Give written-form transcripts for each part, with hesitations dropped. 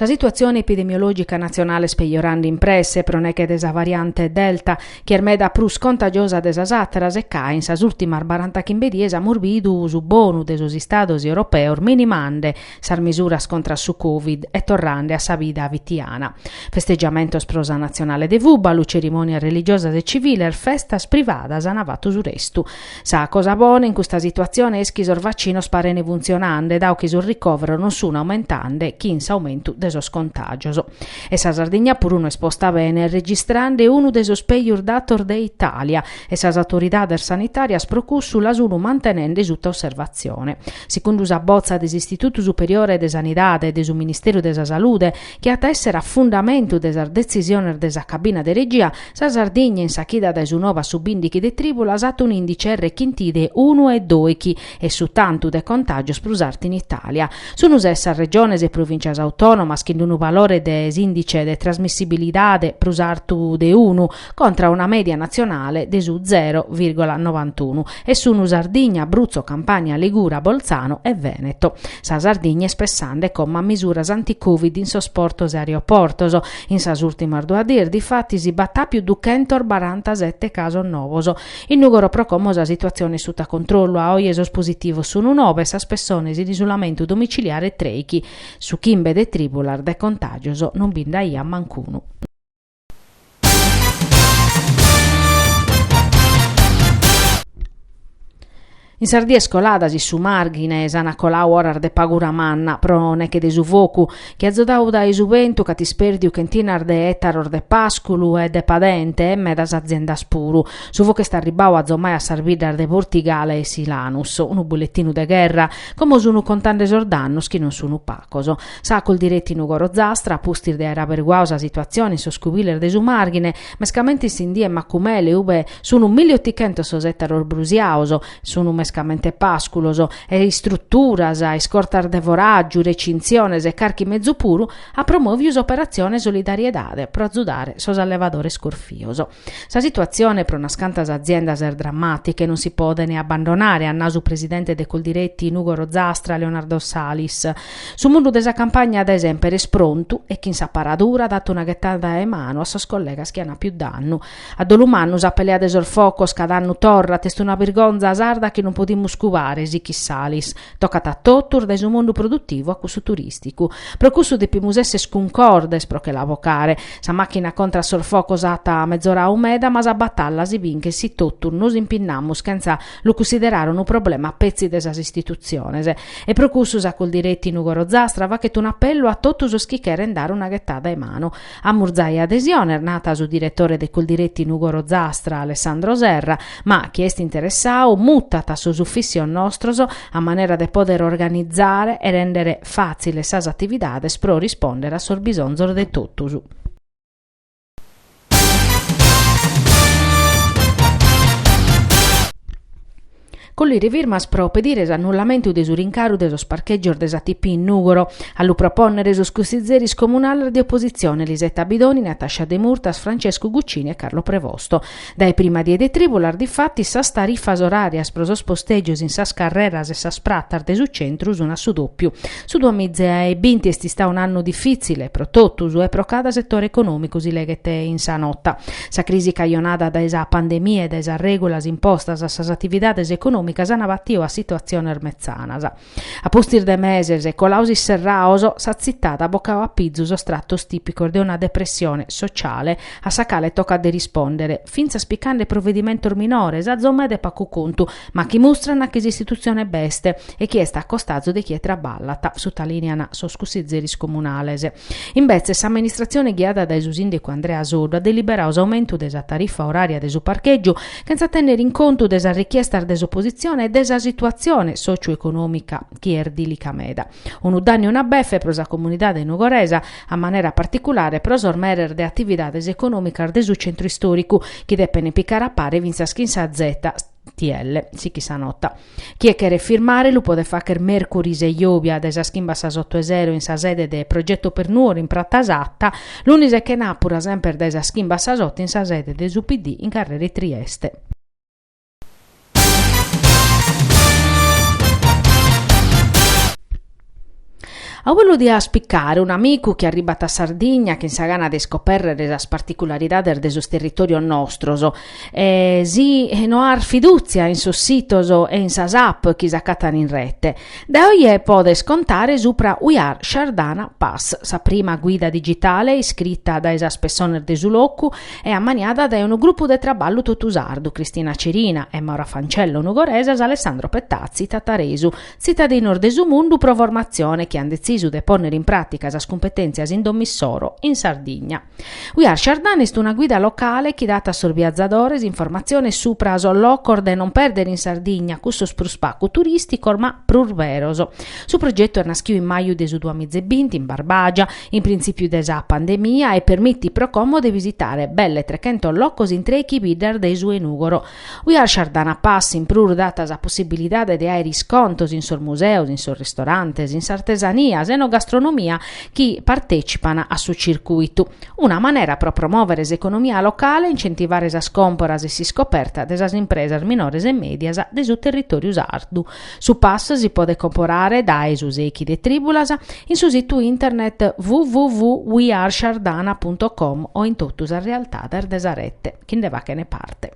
Sa situatzione epidemiològica natzionale est pejorande in presse pro neghe de sa variante Delta, chi est meda prus contagiosa de sas àteras e ca in sas ùrtimas barantachimbe dies amus bidu su bonu de sos istados europeos minimande sas misuras contra su Covid e torrande a sa vida fitiana. Festegiamentos pro sa natzionale de fùbalu, cerimònias religiosas e civiles, festas privadas ant fatu su restu. Sa cosa bona in custa situatzione est chi sos vacinos parene funtzionande, dau chi sos ricòveros non sun aumentande chin s'aumentu de sos contàgios. E sa Sardigna puru no est posta bene, registrande unu de sos pejus datos de Itàlia, e sas autoridades sanitàrias pro cussu la sun mantenende suta osservatzione. Segundu sa botza de s'Istitutu Superiore de Sanidade e de su Ministeru de sa Salude, chi at a èssere a fundamentu de sas detzisiones de sa cabina de regia, Sa Sardigna in sa chida dae su nobe a su bìndighi de trìbulas at un'ìndice R chin T de unu e dòichi e su tantu de contàgios prus artu in Itàlia. Sunt ses sas regiones e provìntzias autònomas chin unu valore de s'ìndice de trasmissibilidade prus artu de unu, contra una mèdia natzionale de su zero vìrgola novantunu, e sunt Sardigna, Abruzzo, Campània, Ligùria, Bolzano e Vèneto. Sa Sardigna est pessande como a misuras anti-Covid in sos portos e aeroportos, In sas ùrtimas duas dies, difatis, b'at àpiu duchentosbarantasete casos novos. In Nùgoro pro como sa situatzione est suta controllu, a oje sos positivos sunu nobe e sas pessones in isulamentu domiciliare trèichi. Su chimbe de trìbulas de contàgios non bi nd'aiat mancunu. In sas dies coladas in su Màrghine s'ant colau oras de pagura manna pro neche de su focu chi azudau dae su bentu ch'at ispèrdiu chentinas de ètaros de pàsculu e de padente e medas aziendas puru. Su focu est arribbau azomai a sas biddas de Bortigale e Silanus. Unu bulletinu de gherra. Como sun contande sos dannos chi non sun pacos. Sa Coldiretti Nùgoro Ozastra, a pustis de aer aberguau sa situatzione in sos cubiles de su Màrghine, mescamente in Sindia e Macumele ube Sunu milliotichentos sos ètaros brusiaos, sunu mescamente pàsculos, e istruturas, iscortas de foràgiu, recintziones e carchi mezu puru, at promòviu s'operatzione Solidariedade pro azudare sos allevadores corfios. Sa situatzione pro unas cantas aziendas est drammàtica e non si poden abbandonare, at nau su presidente de Coldiretti Nùgoro Ozastra, Leonardo Salis. Su mundu de sa campagna dae semper est prontu e chin s'aparadura dat una ghetada 'e manu a sos collegas chi an àpiu dannu. A dolu mannu sa pelea de sos focos cada annu torrat, est una birgonza sarda chi non podimus cubare, sichit Salis. Tocat a totus, dae su mundu produtivu a cussu turìsticu. Pro cussu depimus esser cuncordes pro che la bocare. Sa màchina contra a sos focos at mezoradu meda, ma sa batalla si binchet si totus nos impinnamus chentza lu cunsiderare unu problema petzi de sas istitutziones. E pro cussu sa Coldiretti Nùgoro Ozastra faghet un'apellu a totus sos chi cherent dare una ghetada 'e manu. Amus zai adesiones, nat su diretore de Coldiretti Nùgoro Ozastra, Alessandro Serra, ma chie est interessadu mutat a sos ufìssios nostros a manera de pòdere organizare e rèndere fàtziles sas atividades pro rispòndere a sos bisonzos de totus. Collire firmas pro pedire s'annullamentu de su rincaru de sos parchègios de sa TP in Nùgoro. A lu propònnere sos cussizeris comunales de opositzione Lisetta Bidoni, Natascia Demurtas, Francesco Guccini e Carlo Prevosto. Dae prima die de trìbulas, difatis, sas tarifas oràrias pro sos postègios in sas carreras e sas pratas de su centru sunt a su dòpiu. Su duamiza e binti est istadu un'annu difìtzile pro totus e pro cada setore econòmicu, si leghet in sa nota. Sa crisi cajonada dae sa pandemia e dae sas règulas impostas a sas atividades econòmicas ant batiu a situatziones metzanas. A pustis de meses colaos isserraos, sa tzitade at bocau a pizu sos tratos tìpicos de una depressione sociale a sa cale tocat de rispòndere, fintzas picande provedimentos minores, azomai de pacu contu, ma chi mustran chi s'istitutzione b'est e chi est a costazu de chie traballat, sutalìnian sos cussizeris comunales. Imbetzes s'amministratzione ghiada dae su sìndicu Andrea Soddu at deliberadu s'aumentu de sa tarifa orària de su parchègiu chentza tènnere in contu de sas richiestas de s'opositzione e de sa situatzione sòciu-econòmica chi est dìlica meda. Unu dannu e una befe pro sa comunidade nugoresa, a manera particulare pro sos meres de atividades econòmicas de su centru istòricu chi depent picare a pare fintzas chin sa ZTL, sichit sa nota. Chie cheret firmare lu podet fàcher mèrcuris e jòbia dae sas chimbe a sas oto 'e sero in sa sede de Progetto per Nuoro in Prata Satta, lunis e chenàpura semper dae sas chimbe a sas oto in sa sede de su PD in carrera 'e Trieste. A ue lu dias picare un'amicu chi arribat a Sardigna chin sa gana de iscopèrrere sas particularidades de sos territòrios nostros e si no as fidùtzia in sos sitos e in sas app chi s'acatan in rete? Dae oje podes contare supra We Are Shardana Pass, sa prima guida digitale iscrita dae sas pessones de su locu e ammaniada dae unu grupu de traballu totu sardu, Cristina Cerina e Maura Fancello nugoresas, Alessandro Pettazzi tataresu, Tzitadinos de su mundu pro formatzione chi an detzisu de pònnere in pràtica sas cumpetèntzias in domo issoro, in Sardigna. We Are Shardana est una guida locale chi dat a sos biazadores informatziones supra sos locos de non pèrdere in Sardigna, cussos prus pacu turìsticos ma prus beros. Su progetu est naschiu in maju de su duamizebinti in Barbàgia, in printzìpiu de sa pandemia e permitit pro como de visitare belle trechentos locos in trèichi biddas de su 'e Nùgoro. We Are Shardana Pass in prus dat sa possibilidade de àere iscontos in sos museos, in sos ristorantes, in s'artesania, s'enogastronomia chi partècipan a su circùitu. Una manera pro promòvere s'economia locale e incentivare sas còmporas e s'iscoperta de sas impresas minores e mèdias de su territòriu sardu. Su pass si podet comporare dae su sèichi de trìbulas in su situ internet www.weareshardana punto com o in totu sas realtades de sa rete chi nde faghent parte.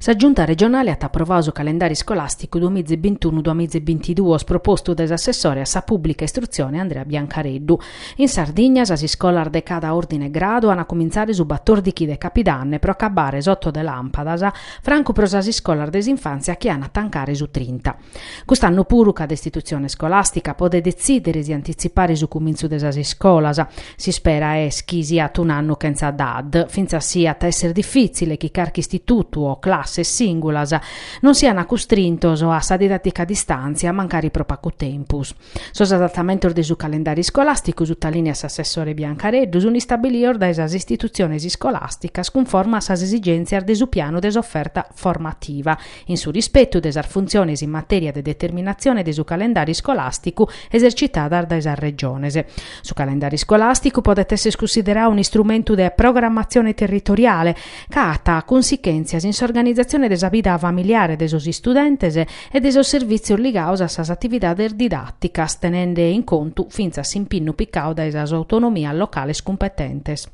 Sa Giunta regionale at aprovadu su calendàriu iscolàsticu duamizebintunu duamizebintiduos propostu dae s'assessore a sa pùblica istrutzione Andrea Biancareddu. In Sardigna sas iscolas de cada òrdine e gradu an a cumintzare su batòrdighi de capidanne pro acabbare s'oto de làmpadas, francu pro sas iscolas de s'infàntzia chi an a tancare su trinta. Cust'annu puru cada istitutzione iscolàstica podet detzìdere si antitzipare su cumintzu de sas iscolas. S'ispera est chi siat un'annu chentza DAD, fintzas si at a èssere difìtzile chi carchi istitutu o classes sìngulas non siant custrintos a sa didàtica a distàntzia mancari pro pagu tempus. Sos adatamentos de su calendàriu iscolàsticu, sutalìniat s'assessore Biancareddu, sunt istabilidos dae sas istitutziones iscolàsticas cunforma a sas esigèntzias de su pianu de s'oferta formativa, in su rispetu de sas funtziones in matèria de determinatzione de su calendàriu iscolàsticu esercitadas dae sas Regiones. Su calendàriu iscolàsticu podet èssere cunsideradu un'istrumentu de programmatzione territoriale ca at cunsichèntzias in s'organizatzione de sa vida familiare de sos istudentes e de sos servìtzios ligados a sas atividades didàticas, tenende in contu fintzas s'impinnu picadu dae sas autonomias locales cumpetentes.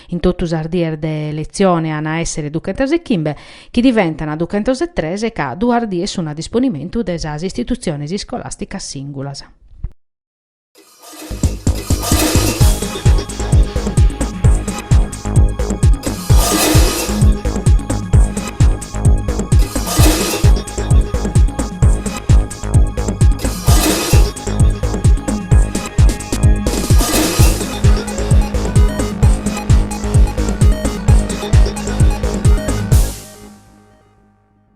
In totu sas dies de letzione an a èssere duchentosechimbe, chi diventan duchentostres ca duas dies sun a disponimentu de sas istitutziones iscolàsticas sìngulas.